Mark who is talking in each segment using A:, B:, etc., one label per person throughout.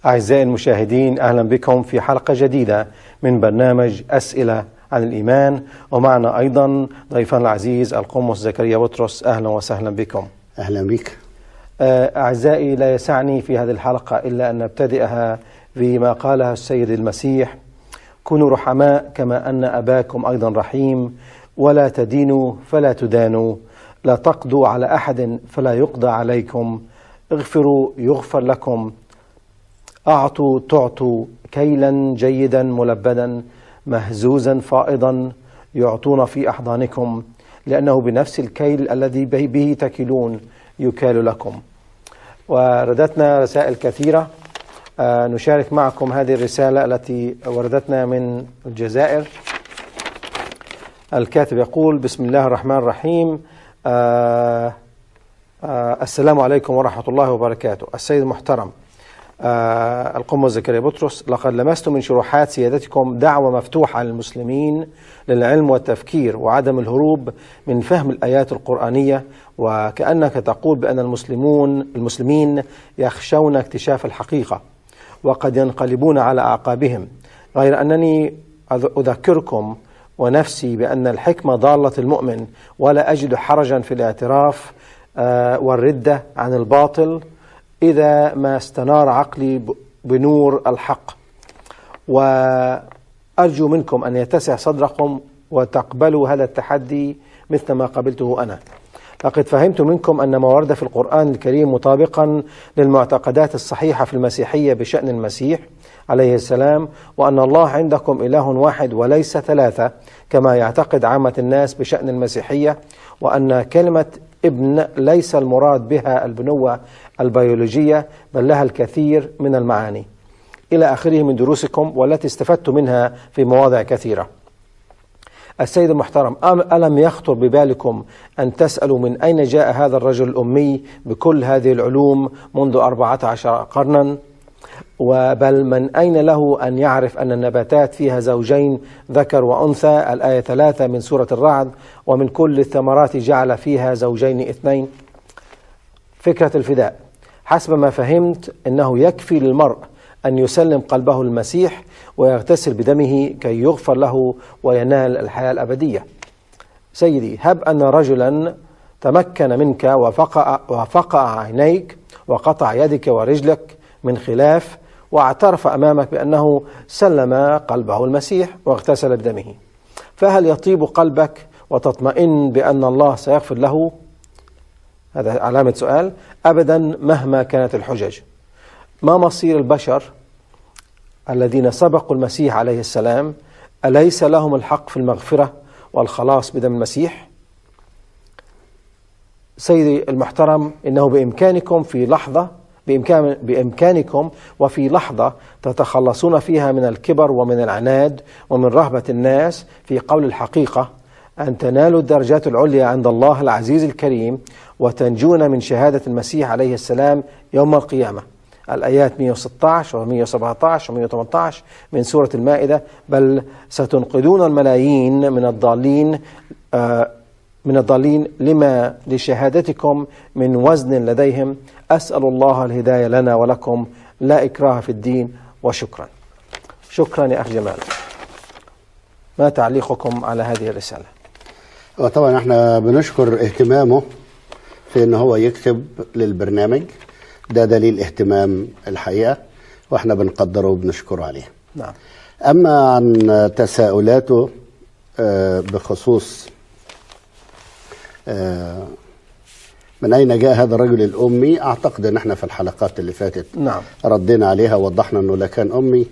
A: أعزائي المشاهدين، أهلا بكم في حلقة جديدة من برنامج أسئلة عن الإيمان، ومعنا أيضا ضيفنا العزيز القمص زكريا بطرس. أهلا وسهلا بكم.
B: أهلا بك.
A: أعزائي، لا يسعني في هذه الحلقة إلا أن نبتدئها بما قاله السيد المسيح: كونوا رحماء كما أن أباكم أيضا رحيم، ولا تدينوا فلا تدانوا، لا تقضوا على أحد فلا يقضى عليكم، اغفروا يغفر لكم، أعطوا تعطوا، كيلا جيدا ملبدا مهزوزا فائضا يعطون في أحضانكم، لأنه بنفس الكيل الذي به تكلون يكال لكم. وردتنا رسائل كثيرة، نشارك معكم هذه الرسالة التي وردتنا من الجزائر. الكاتب يقول: بسم الله الرحمن الرحيم، السلام عليكم ورحمة الله وبركاته. السيد المحترم القمص زكريا بطرس، لقد لمست من شروحات سيادتكم دعوة مفتوحة للمسلمين للعلم والتفكير وعدم الهروب من فهم الآيات القرآنية، وكأنك تقول بأن المسلمين يخشون اكتشاف الحقيقة وقد ينقلبون على أعقابهم، غير أنني أذكركم ونفسي بأن الحكمة ضالة المؤمن، ولا أجد حرجا في الاعتراف والردة عن الباطل إذا ما استنار عقلي بنور الحق، وأرجو منكم أن يتسع صدركم وتقبلوا هذا التحدي مثل ما قبلته أنا. لقد فهمت منكم أن ما ورد في القرآن الكريم مطابقا للمعتقدات الصحيحة في المسيحية بشأن المسيح عليه السلام، وأن الله عندكم إله واحد وليس ثلاثة كما يعتقد عامة الناس بشأن المسيحية، وأن كلمة ابن ليس المراد بها البنوة البيولوجية بل لها الكثير من المعاني، إلى آخره من دروسكم والتي استفدت منها في مواضع كثيرة. السيد المحترم، ألم يخطر ببالكم أن تسألوا من أين جاء هذا الرجل الأمي بكل هذه العلوم منذ 14 قرنا؟ وبل من أين له أن يعرف أن النباتات فيها زوجين ذكر وأنثى، الآية 3 من سورة الرعد، ومن كل الثمرات جعل فيها زوجين اثنين؟ فكرة الفداء حسب ما فهمت أنه يكفي للمرء أن يسلم قلبه المسيح ويغتسل بدمه كي يغفر له وينال الحياة الأبدية. سيدي، هب أن رجلا تمكن منك وفقع عينيك وقطع يدك ورجلك من خلاف، واعترف أمامك بأنه سلم قلبه المسيح واغتسل بدمه، فهل يطيب قلبك وتطمئن بأن الله سيغفر له؟ هذا علامة سؤال. أبدا مهما كانت الحجج. ما مصير البشر الذين سبقوا المسيح عليه السلام؟ أليس لهم الحق في المغفرة والخلاص بدم المسيح؟ سيدي المحترم، إنه بإمكانكم في لحظة بإمكانكم وفي لحظة تتخلصون فيها من الكبر ومن العناد ومن رهبة الناس في قول الحقيقة، أن تنالوا الدرجات العليا عند الله العزيز الكريم وتنجون من شهادة المسيح عليه السلام يوم القيامة، الآيات 116 و117 و118 من سورة المائدة. بل ستنقذون الملايين من الضالين لما لشهادتكم من وزن لديهم. أسأل الله الهداية لنا ولكم، لا إكراه في الدين، وشكرا. شكرا يا أخ جمال. ما تعليقكم على هذه الرسالة؟
B: وطبعا احنا بنشكر اهتمامه في ان هو يكتب للبرنامج ده، دليل اهتمام الحقيقة، واحنا بنقدره وبنشكره عليه.
A: نعم.
B: اما عن تساؤلاته بخصوص من أين جاء هذا الرجل الأمي، أعتقد أن احنا في الحلقات اللي فاتت
A: نعم
B: ردينا عليها ووضحنا أنه لا كان أمي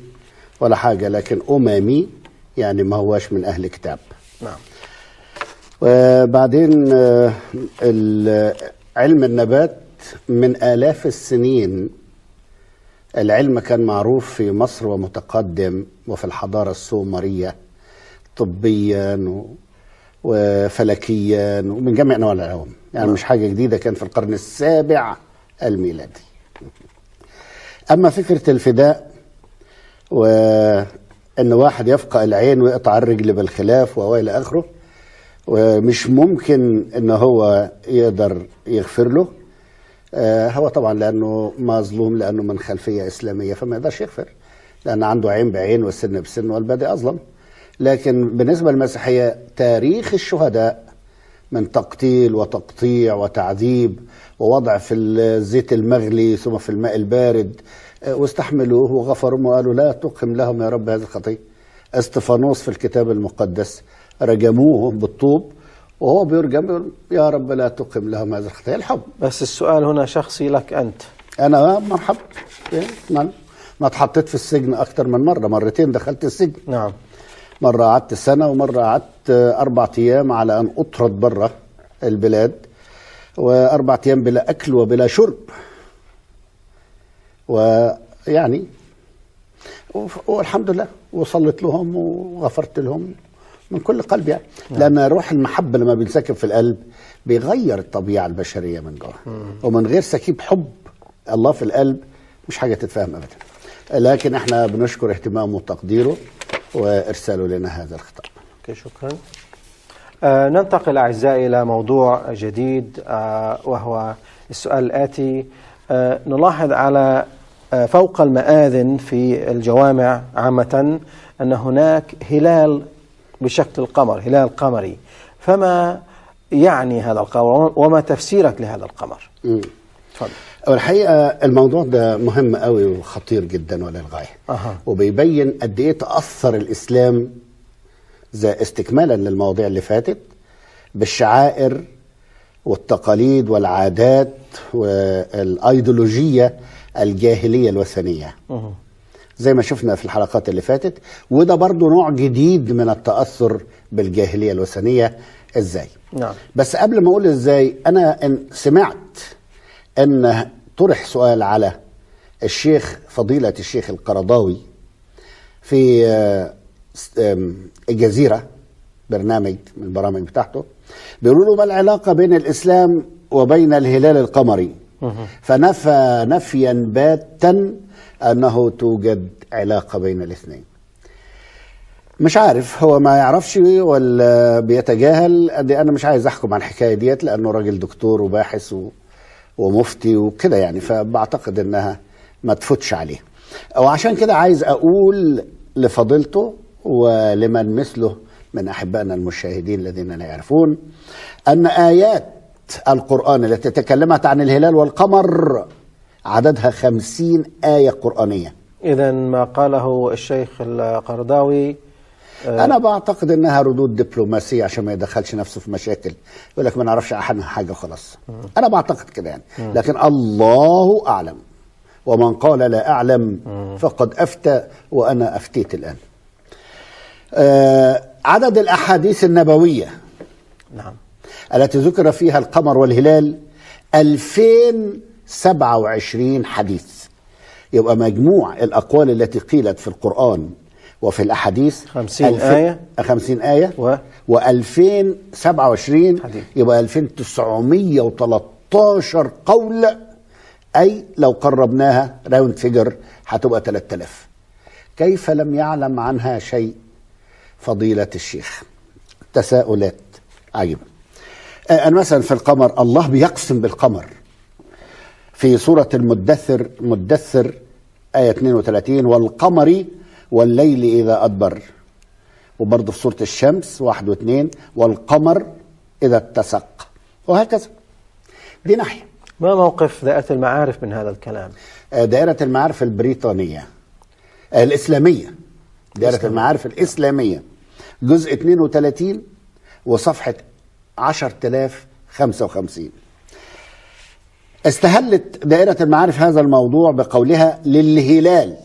B: ولا حاجة، لكن أممي، يعني ما هواش من أهل كتاب.
A: نعم.
B: وبعدين علم النبات من آلاف السنين، العلم كان معروف في مصر ومتقدم، وفي الحضارة السومرية طبيا وفلكيا ومن جميع انواع العلوم، يعني مش حاجة جديدة، كان في القرن السابع الميلادي. اما فكرة الفداء وان واحد يفقأ العين ويقطع الرجل بالخلاف والى اخره، ومش ممكن ان هو يقدر يغفر له، هو طبعا لأنه مظلوم، لأنه من خلفية إسلامية فما يقدرش يغفر، لأن عنده عين بعين والسن بسن والبادئ أظلم. لكن بالنسبة للمسيحية تاريخ الشهداء من تقتيل وتقطيع وتعذيب ووضع في الزيت المغلي ثم في الماء البارد، واستحملوه وغفروا وقالوا لا تقم لهم يا رب هذه الخطية. استفانوس في الكتاب المقدس رجموه بالطوب وهو بيرجم يقول يا رب لا تقم لهم هذه الخطية. الحب.
A: بس السؤال هنا شخصي لك أنت.
B: أنا مرحبا، ما اتحطيت في السجن أكتر من مرة، مرتين دخلت السجن.
A: نعم.
B: مرة قعدت سنة ومرة قعدت 4 أيام على أن أطرد برا البلاد، و4 أيام بلا أكل وبلا شرب، ويعني والحمد لله وصلت لهم وغفرت لهم من كل قلبي يعني. لأن روح المحبة لما بينسكب في القلب بيغير الطبيعة البشرية من جوه، ومن غير سكيب حب الله في القلب مش حاجة تتفهم أبدا. لكن احنا بنشكر اهتمامه وتقديره وإرساله لنا هذا الخطاب.
A: okay، شكرا. ننتقل أعزائي إلى موضوع جديد، وهو السؤال الآتي. نلاحظ على فوق المآذن في الجوامع عامة أن هناك هلال بشكل القمر، هلال قمري، فما يعني هذا القمر وما تفسيرك لهذا القمر؟ تفضل.
B: الحقيقة الموضوع ده مهم قوي وخطير جدا وللغاية. وبيبين قد ايه تأثر الإسلام زي استكمالا للمواضيع اللي فاتت بالشعائر والتقاليد والعادات والأيديولوجية الجاهلية الوثنية. زي ما شفنا في الحلقات اللي فاتت، وده برضو نوع جديد من التأثر بالجاهلية الوثنية. ازاي؟
A: نعم.
B: بس قبل ما اقول ازاي، انا إن سمعت ان طرح سؤال على الشيخ فضيلة الشيخ القرضاوي في الجزيرة، برنامج من البرامج بتاعته، بيقولوا له ما العلاقة بين الإسلام وبين الهلال القمري؟ فنفى نفيا باتا أنه توجد علاقة بين الاثنين. مش عارف هو ما يعرفش ولا بيتجاهل، دي أنا مش عايز أحكم على الحكاية ديت لأنه راجل دكتور وباحث ومفتي وكده يعني، فبعتقد أنها ما تفوتش عليه. وعشان كده عايز أقول لفضيلته ولمن مثله من أحبائنا المشاهدين الذين لا يعرفون أن آيات القرآن التي تكلمت عن الهلال والقمر عددها 50 آية قرآنية.
A: إذا ما قاله الشيخ القرضاوي
B: أنا بعتقد أنها ردود دبلوماسية عشان ما يدخلش نفسه في مشاكل، يقول لك ما نعرفش عنها حاجة وخلاص. أنا بعتقد كده يعني، لكن الله أعلم، ومن قال لا أعلم فقد أفتى، وأنا أفتيت الآن. عدد الأحاديث النبوية
A: نعم
B: التي ذكر فيها القمر والهلال 2027 حديث. يبقى مجموع الأقوال التي قيلت في القرآن وفي الأحاديث
A: 50 آية،
B: 50 آية و 2027 حديث، يبقى 2913 قول، أي لو قربناها round figure هتبقى 3000. كيف لم يعلم عنها شيء فضيلة الشيخ؟ تساؤلات عجيبة. أنا مثلا في القمر، الله بيقسم بالقمر في سورة المدثر، مدثر آية 32، والقمر والليل إذا أدبر. وبرضه في سورة الشمس 1 و2، والقمر إذا اتسق، وهكذا. دي ناحية.
A: ما موقف دائرة المعارف من هذا الكلام؟
B: دائرة المعارف البريطانية الإسلامية، دائرة المعارف الإسلامية جزء 32 وصفحة 10055. استهلت دائرة المعارف هذا الموضوع بقولها: للهلال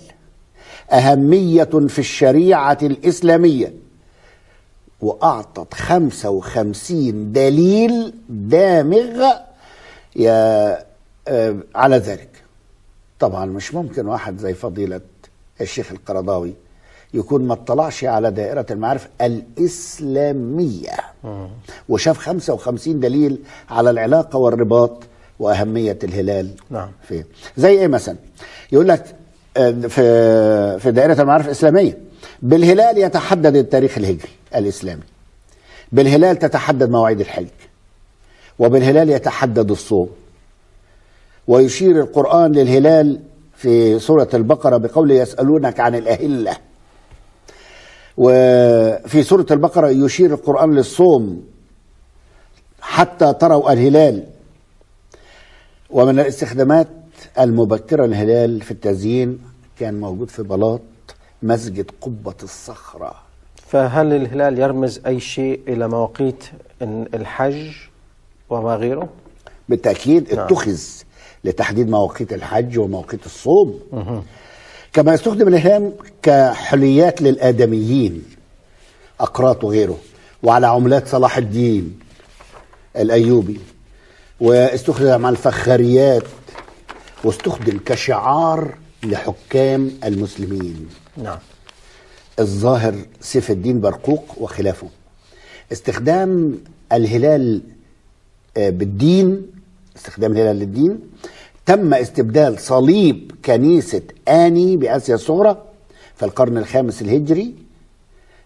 B: أهمية في الشريعة الإسلامية، وأعطت 55 دليل دامغ على ذلك. طبعا مش ممكن واحد زي فضيلة الشيخ القرضاوي يكون ما اطلعش على دائرة المعارف الإسلامية وشاف 55 دليل على العلاقة والرباط وأهمية الهلال.
A: نعم.
B: فيه زي إيه مثلا؟ يقول لك في دائرة المعارف الإسلامية: بالهلال يتحدد التاريخ الهجري الإسلامي، بالهلال تتحدد مواعيد الحج، وبالهلال يتحدد الصوم. ويشير القرآن للهلال في سورة البقرة بقوله يسألونك عن الأهلة. وفي سورة البقرة يشير القرآن للصوم حتى تروا الهلال. ومن الاستخدامات المبكرة للهلال في التزيين كان موجود في بلاط مسجد قبة الصخرة.
A: فهل الهلال يرمز أي شيء إلى مواقيت الحج وما غيره؟
B: بالتأكيد.
A: نعم.
B: اتخذ لتحديد مواقيت الحج ومواقيت الصوم. كما يستخدم الهلال كحليات للآدميين، أقراط وغيره، وعلى عملات صلاح الدين الأيوبي، واستخدم مع الفخاريات، واستخدم كشعار لحكام المسلمين.
A: نعم.
B: الظاهر سيف الدين برقوق وخلافه. استخدام الهلال بالدين، استخدام الهلال للدين، تم استبدال صليب كنيسة آني بآسيا الصغرى في القرن الخامس الهجري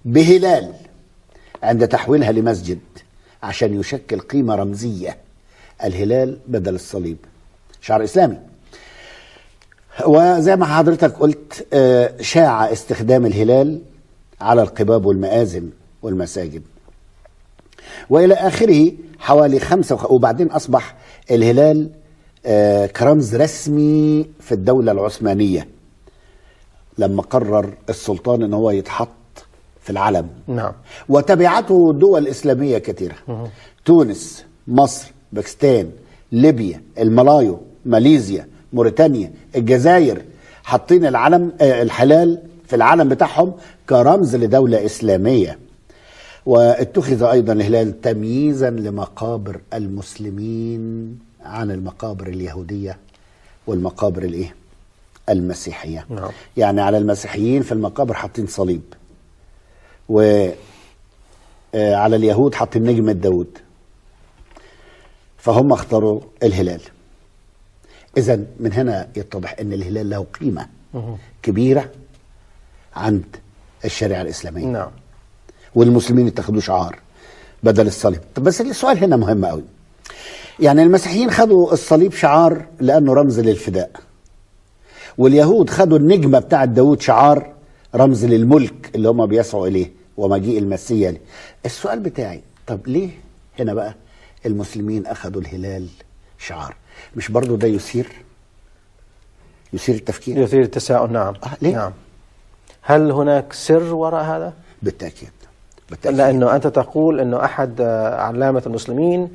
B: بهلال عند تحويلها لمسجد عشان يشكل قيمة رمزية، الهلال بدل الصليب، شعار إسلامي. وزي ما حضرتك قلت، شاع استخدام الهلال على القباب والمآذن والمساجد وإلى آخره حوالي 5. وبعدين أصبح الهلال كرمز رسمي في الدولة العثمانية لما قرر السلطان إن هو يتحط في العلم.
A: نعم.
B: وتبعته دول إسلامية كثيرة، تونس، مصر، باكستان، ليبيا، الملايو، ماليزيا، موريتانيا، الجزائر، حاطين العلم الحلال في العلم بتاعهم كرمز لدولة إسلامية. واتخذ أيضا الهلال تمييزا لمقابر المسلمين عن المقابر اليهودية والمقابر الايه؟ المسيحية.
A: نعم.
B: يعني على المسيحيين في المقابر حاطين صليب، وعلى اليهود حاطين نجمة داود، فهم اختاروا الهلال. إذا من هنا يتضح أن الهلال له قيمة كبيرة عند الشريعة الإسلامية.
A: نعم.
B: والمسلمين اتخذوا شعار بدل الصليب. طب بس السؤال هنا مهم قوي، يعني المسيحيين خدوا الصليب شعار لأنه رمز للفداء، واليهود خدوا النجمة بتاعة داود شعار رمز للملك اللي هم بيسعوا إليه ومجيء المسيا ليه. السؤال بتاعي، طب ليه هنا بقى المسلمين أخذوا الهلال شعار؟ مش برضو ده يثير التفكير،
A: يثير التساؤل؟ نعم.
B: ليه؟
A: نعم. هل هناك سر وراء هذا؟
B: بالتأكيد. بالتأكيد.
A: لأنه أنت تقول أنه أحد علامة المسلمين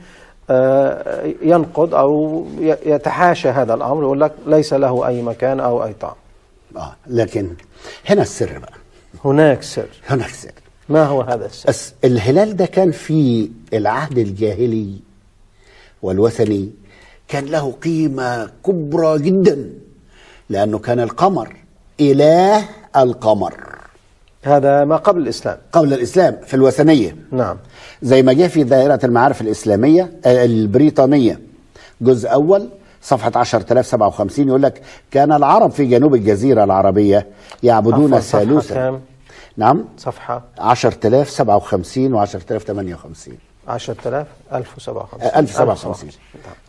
A: ينقض أو يتحاشى هذا الأمر، يقول لك ليس له أي مكان أو أي طعم.
B: لكن هنا السر بقى،
A: هناك سر.
B: هناك سر.
A: ما هو هذا السر؟
B: الهلال ده كان في العهد الجاهلي والوثني كان له قيمة كبرى جدا، لأنه كان القمر إله القمر.
A: هذا ما قبل الإسلام.
B: قبل الإسلام في الوثنية.
A: نعم.
B: زي ما جاء في دائرة المعارف الإسلامية البريطانية جزء أول صفحة 10057 يقول لك كان العرب في جنوب الجزيرة العربية يعبدون ثالوثا. نعم.
A: صفحة
B: 10057 و 10058.
A: 10000 1057.
B: 1057.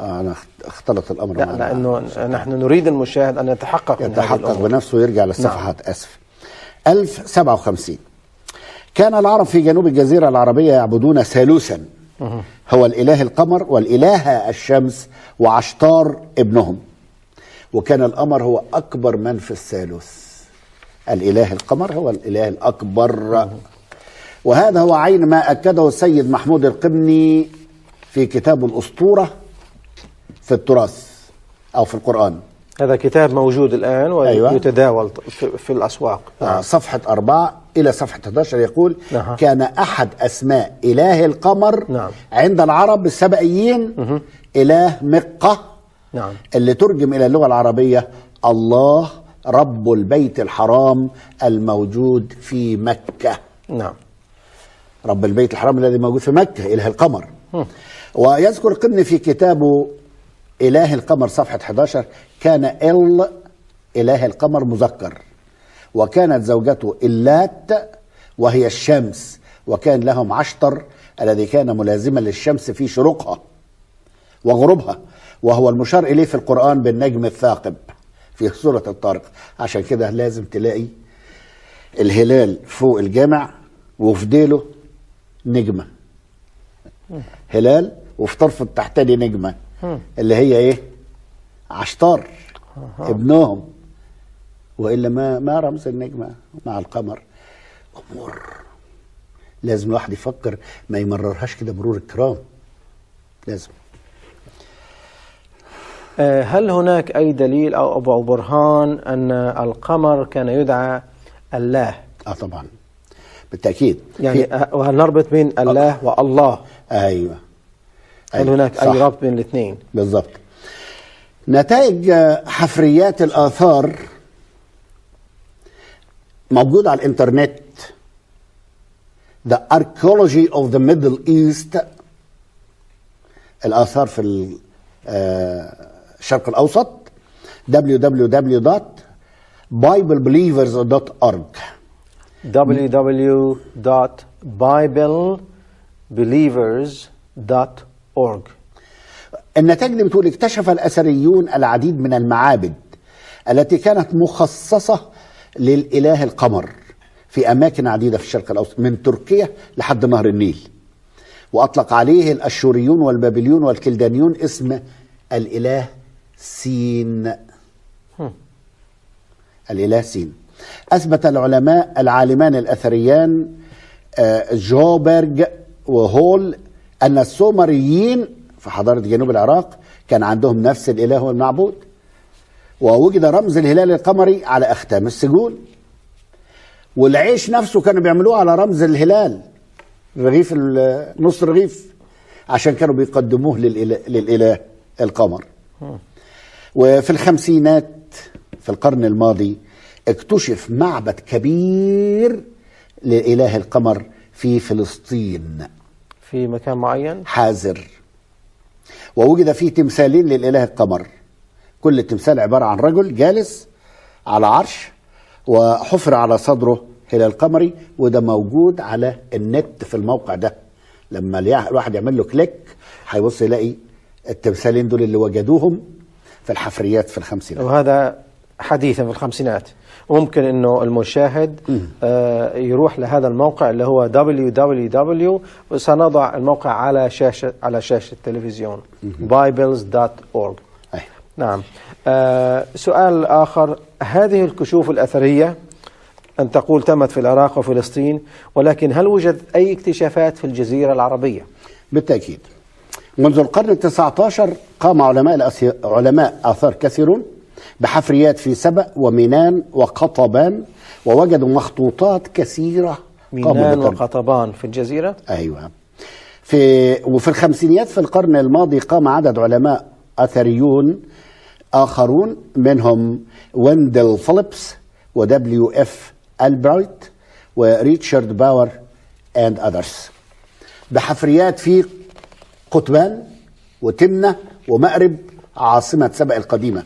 B: أنا اختلط الأمر.
A: لا، لأنه نحن نريد المشاهد أن يتحقق،
B: يتحقق بنفسه ويرجع للصفحات. نعم. أسف. 1057 كان العرب في جنوب الجزيرة العربية يعبدون ثالوثا، هو الإله القمر والإلهة الشمس وعشتار ابنهم، وكان القمر هو أكبر من في الثالوث. الإله القمر هو الإله الأكبر. وهذا هو عين ما أكده السيد محمود القمني في كتاب الأسطورة في التراث أو في القرآن.
A: هذا كتاب موجود الآن ويتداول في الأسواق.
B: صفحة 4 إلى صفحة 11 يقول كان أحد أسماء إله القمر
A: نعم.
B: عند العرب السبئيين إله مقة،
A: نعم.
B: اللي ترجم إلى اللغة العربية الله رب البيت الحرام الموجود في مكة.
A: نعم.
B: رب البيت الحرام الذي موجود في مكة، إله القمر. ويذكر القمني في كتابه إله القمر صفحة 11 كان إل إله القمر مذكر، وكانت زوجته إلات وهي الشمس، وكان لهم عشتر الذي كان ملازما للشمس في شروقها وغروبها، وهو المشار إليه في القرآن بالنجم الثاقب في سورة الطارق. عشان كده لازم تلاقي الهلال فوق الجامع وفي ديله نجمة، هلال وفي طرف التحتاني نجمة اللي هي ايه؟ عشتار ابنهم، وإلا ما رمز النجمة مع القمر. أمور لازم الواحد يفكر، ما يمررهاش كده مرور الكرام، لازم.
A: هل هناك أي دليل أو برهان أن القمر كان يدعى الله؟
B: طبعا بالتأكيد.
A: يعني وهل نربط بين الله والله؟
B: أيوة.
A: هل هناك
B: صح.
A: أي ربط بين الاثنين؟
B: بالضبط. نتائج حفريات الآثار موجودة على الإنترنت، The Archaeology of the Middle East، الآثار في الشرق الأوسط، www.biblebelievers.org
A: www.biblebelievers.org.
B: النتائج دي بتقول اكتشف الأثريون العديد من المعابد التي كانت مخصصة للإله القمر في أماكن عديدة في الشرق الأوسط، من تركيا لحد نهر النيل، وأطلق عليه الأشوريون والبابليون والكلدانيون اسم الإله سين. الإله سين. أثبت العلماء العالمان الأثريان جوبرج وهول أن السومريين في حضارة جنوب العراق كان عندهم نفس الإله والمعبود، ووجد رمز الهلال القمري على أختام السجون، والعيش نفسه كانوا بيعملوه على رمز الهلال، رغيف، نص رغيف، عشان كانوا بيقدموه للإله القمر. وفي الخمسينات في القرن الماضي اكتشف معبد كبير لإله القمر في فلسطين،
A: في مكان معين
B: حازر، ووجد فيه تمثالين للإله القمر، كل تمثال عبارة عن رجل جالس على عرش وحفر على صدره هلال قمري، وده موجود على النت في الموقع ده، لما الواحد يعمل له كليك هيبص يلاقي التمثالين دول اللي وجدوهم في الحفريات في الخمسينات،
A: وهذا حديثا في الخمسينات. ممكن انه المشاهد يروح لهذا الموقع اللي هو www، وسنضع الموقع على شاشة التلفزيون bibles.org. نعم. سؤال آخر، هذه الكشوف الأثرية أن تقول تمت في العراق وفلسطين، ولكن هل وجد أي اكتشافات في الجزيرة العربية؟
B: بالتأكيد. منذ القرن ال19 قام علماء آثار كثيرون بحفريات في سبأ ومينان وقطبان، ووجدوا مخطوطات كثيرة.
A: مينان وقطبان في الجزيرة؟
B: أيوة. وفي الخمسينيات في القرن الماضي قام عدد علماء أثريون آخرون، منهم ويندل فيليبس ودبليو اف ألبرايت وريتشارد باور and others، بحفريات في قطبان وتمنة ومأرب عاصمة سبأ القديمة،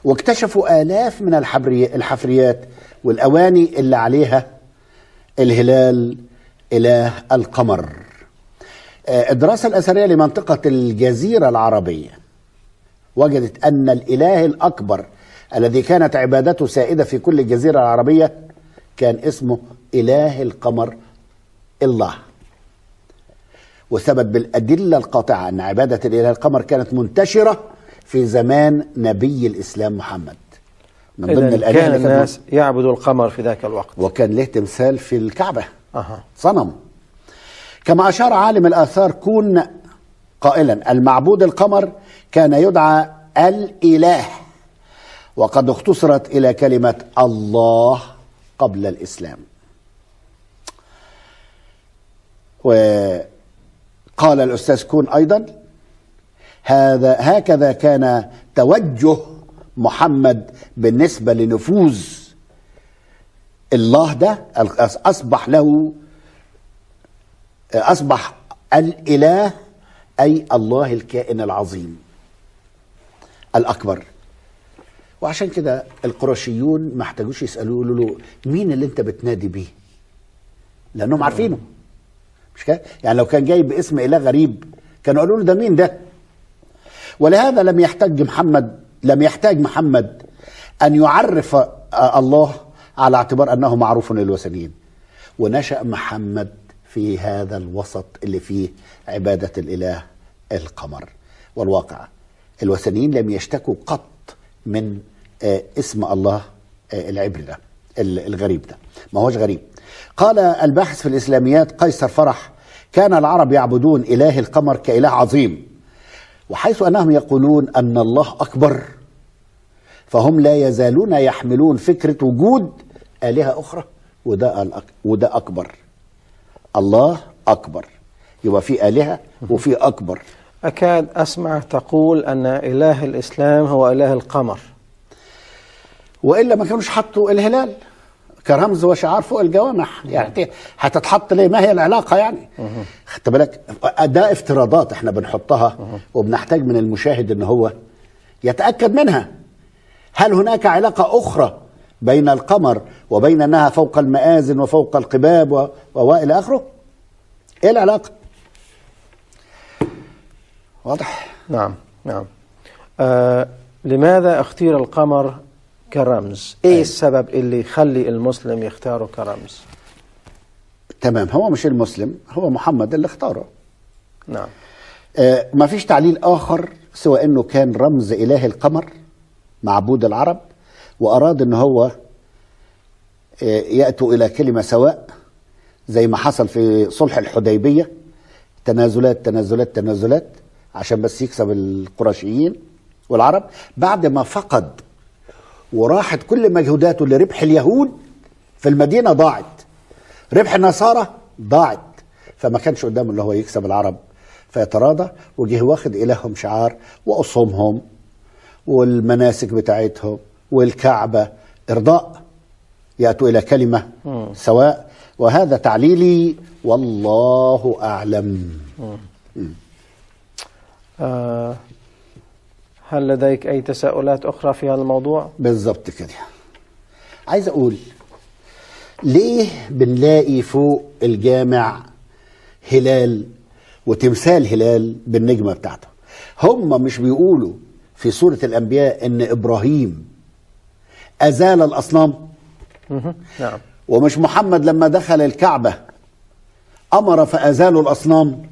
B: واكتشفوا آلاف من الحفريات والأواني اللي عليها الهلال إله القمر. الدراسة الأثرية لمنطقة الجزيرة العربية وجدت أن الإله الأكبر الذي كانت عبادته سائدة في كل الجزيرة العربية كان اسمه إله القمر الله، وثبت بالأدلة القاطعة أن عبادة الإله القمر كانت منتشرة في زمان نبي الإسلام محمد. من ضمن الآلهة
A: كان الناس يعبدوا القمر في ذاك الوقت،
B: وكان له تمثال في الكعبة، صنم. كما أشار عالم الآثار كون قائلا المعبود القمر كان يدعى الإله، وقد اختصرت إلى كلمة الله قبل الإسلام. وقال الأستاذ كون أيضا هذا هكذا كان توجه محمد بالنسبة لنفوذ الله ده، أصبح الإله أي الله الكائن العظيم الأكبر. وعشان كده القرشيون ما احتاجوش يسألوا له مين اللي انت بتنادي بيه، لأنهم عارفينه، مش كده؟ يعني لو كان جاي باسم إله غريب كانوا قالوا له ده مين ده. ولهذا لم يحتاج محمد أن يعرف الله على اعتبار أنه معروف للوثنيين. ونشأ محمد في هذا الوسط اللي فيه عبادة الإله القمر. والواقع الوثنيين لم يشتكوا قط من اسم الله العبري ده، الغريب ده، ما هوش غريب. قال الباحث في الإسلاميات قيصر فرح: كان العرب يعبدون إله القمر كإله عظيم، وحيث أنهم يقولون أن الله أكبر فهم لا يزالون يحملون فكرة وجود آلهة أخرى، وده أكبر، الله أكبر، يبقى في آلهة وفي أكبر.
A: أكاد أسمع تقول أن إله الإسلام هو إله القمر،
B: وإلا ما كانوش حطوا الهلال كرمز وشعار فوق الجوامع. يعني هتتحط ليه؟ ما هي العلاقة يعني؟ خدت بالك؟ ده افتراضات احنا بنحطها وبنحتاج من المشاهد ان هو يتأكد منها. هل هناك علاقة أخرى بين القمر وبين أنها فوق المآذن وفوق القباب وإلى آخره؟ إيه العلاقة؟ واضح؟
A: نعم نعم. لماذا اختير القمر كرمز؟ إيه السبب اللي يخلي المسلم يختاره كرمز؟
B: تمام، هو مش المسلم، هو محمد اللي اختاره.
A: نعم.
B: ما فيش تعليل آخر سوى أنه كان رمز إله القمر معبود العرب، وأراد أن هو يأتوا إلى كلمة سواء، زي ما حصل في صلح الحديبية، تنازلات تنازلات تنازلات عشان بس يكسب القرشيين والعرب، بعد ما فقد وراحت كل مجهوداته لربح اليهود في المدينة ضاعت، ربح النصارى ضاعت، فما كانش قدامه اللي هو يكسب العرب فيتراضى، وجه واخد إلههم شعار وأصومهم والمناسك بتاعتهم والكعبة، إرضاء، يأتوا إلى كلمة سواء. وهذا تعليلي والله أعلم.
A: هل لديك أي تساؤلات أخرى في هذا الموضوع؟
B: بالضبط كده. عايز أقول ليه بنلاقي فوق الجامع هلال وتمثال هلال بالنجمة بتاعته؟ هم مش بيقولوا في سورة الأنبياء إن إبراهيم أزال الأصنام؟
A: نعم.
B: ومش محمد لما دخل الكعبة أمر فأزالوا الأصنام؟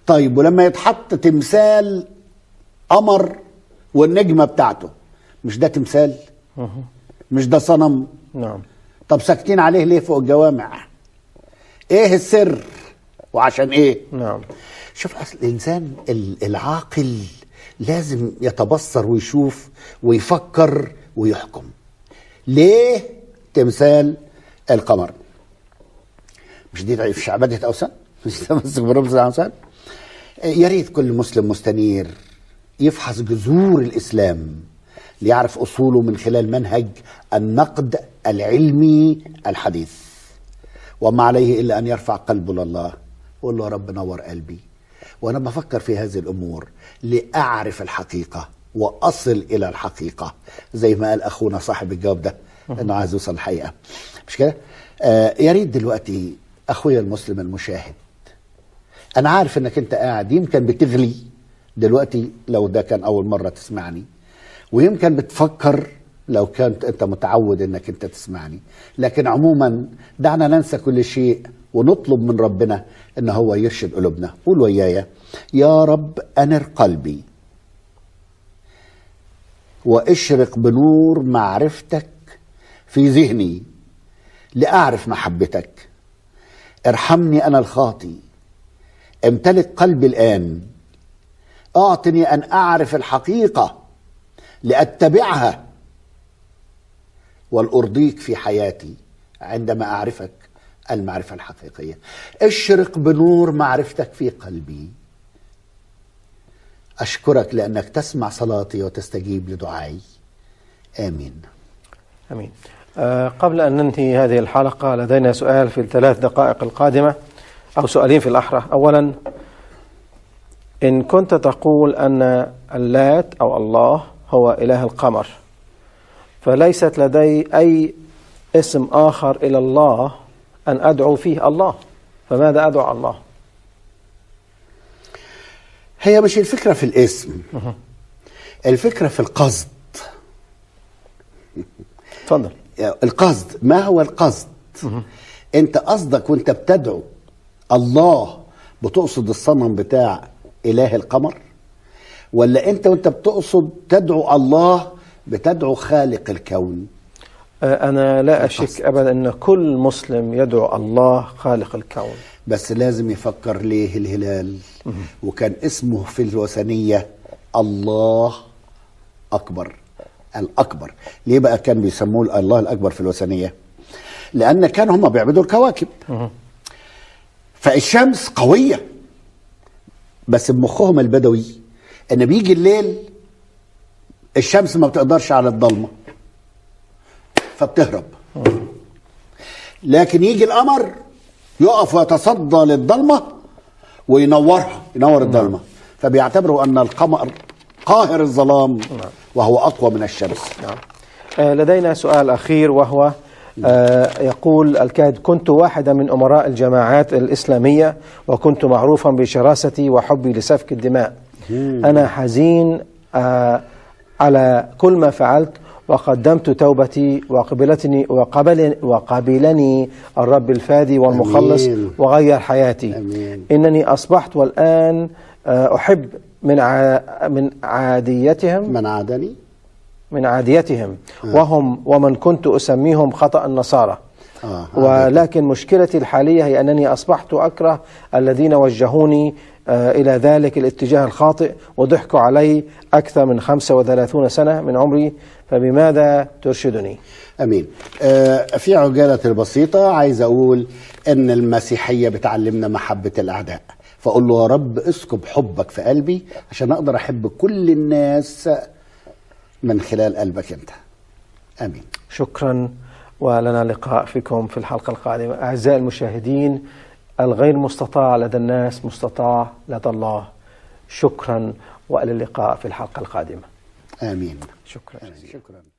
B: طيب ولما يتحط تمثال قمر والنجمة بتاعته، مش ده تمثال؟ مش ده صنم؟
A: نعم.
B: طب ساكتين عليه ليه فوق الجوامع؟ ايه السر وعشان ايه؟
A: نعم.
B: شوف، اصل الانسان العاقل لازم يتبصر ويشوف ويفكر ويحكم. ليه تمثال القمر؟ مش دي في عبادة أوثان؟ مش تمسك برمز الأوثان؟ يا ريت كل مسلم مستنير يفحص جذور الإسلام ليعرف أصوله من خلال منهج النقد العلمي الحديث. وما عليه إلا أن يرفع قلبه لله ويقول له يا رب نور قلبي وأنا بفكر في هذه الأمور لأعرف الحقيقة وأصل إلى الحقيقة، زي ما قال أخونا صاحب الجواب ده إنه عايز يوصل الحقيقة، مش كده؟ يا ريت دلوقتي أخويا المسلم المشاهد، أنا عارف إنك أنت قاعد يمكن بتغلي دلوقتي لو ده كان أول مرة تسمعني، ويمكن بتفكر لو كنت أنت متعود إنك أنت تسمعني، لكن عموما دعنا ننسى كل شيء ونطلب من ربنا إن هو يرشد قلوبنا. قول ويايا: يا رب أنر قلبي واشرق بنور معرفتك في ذهني لأعرف محبتك. ارحمني أنا الخاطي، امتلك قلبي الآن، أعطني أن أعرف الحقيقة لأتبعها والأرضيك في حياتي عندما أعرفك المعرفة الحقيقية. اشرق بنور معرفتك في قلبي. أشكرك لأنك تسمع صلاتي وتستجيب لدعائي. آمين.
A: آمين. قبل أن ننهي هذه الحلقة لدينا سؤال في الثلاث دقائق القادمة، أو سؤالين في الأحرى. أولا، إن كنت تقول أن اللات أو الله هو إله القمر، فليست لدي أي اسم آخر إلى الله أن أدعو فيه الله، فماذا أدعو الله؟
B: هي مش الفكرة في الاسم، الفكرة في القصد.
A: تفضل.
B: القصد، ما هو القصد؟ انت قصدك وانت بتدعو الله بتقصد الصنم بتاع اله القمر، ولا انت وانت بتقصد تدعو الله بتدعو خالق الكون؟
A: أنا لا أشك أبدا أن كل مسلم يدعو الله خالق الكون،
B: بس لازم يفكر ليه الهلال. وكان اسمه في الوثنية الله أكبر، الأكبر. ليه بقى كان بيسموه الله الأكبر في الوثنية؟ لأن كان هم بيعبدوا الكواكب. فالشمس قوية، بس بمخهم البدوي إن بيجي الليل الشمس ما بتقدرش على الضلمة فبتهرب، لكن يجي القمر يقف ويتصدى للضلمة وينورها، ينور الضلمة. فبيعتبروا أن القمر قاهر الظلام وهو أقوى من الشمس.
A: لدينا سؤال أخير، وهو يقول الكاتب: كنت واحدا من أمراء الجماعات الإسلامية، وكنت معروفا بشراستي وحبي لسفك الدماء. أنا حزين على كل ما فعلت، وقدمت توبتي وقبلتني وقبلني الرب الفادي والمخلص.
B: أمين.
A: وغير حياتي.
B: أمين.
A: إنني أصبحت والآن أحب من عاديتهم،
B: من عادني،
A: من عاديتهم، وهم ومن كنت أسميهم خطأ النصارى. ولكن مشكلتي الحالية هي أنني أصبحت أكره الذين وجهوني إلى ذلك الاتجاه الخاطئ وضحكوا علي أكثر من 35 سنة من عمري، فبماذا ترشدني؟
B: أمين. في عجالة البسيطة عايز أقول أن المسيحية بتعلمنا محبة الأعداء، فأقول له يا رب اسكب حبك في قلبي عشان أقدر أحب كل الناس من خلال قلبك أنت. أمين.
A: شكرا، ولنا لقاء فيكم في الحلقة القادمة. أعزائي المشاهدين، الغير مستطاع لدى الناس مستطاع لدى الله. شكرا، وإلى اللقاء في الحلقة القادمة.
B: آمين.
A: شكرا.
B: آمين. شكرا.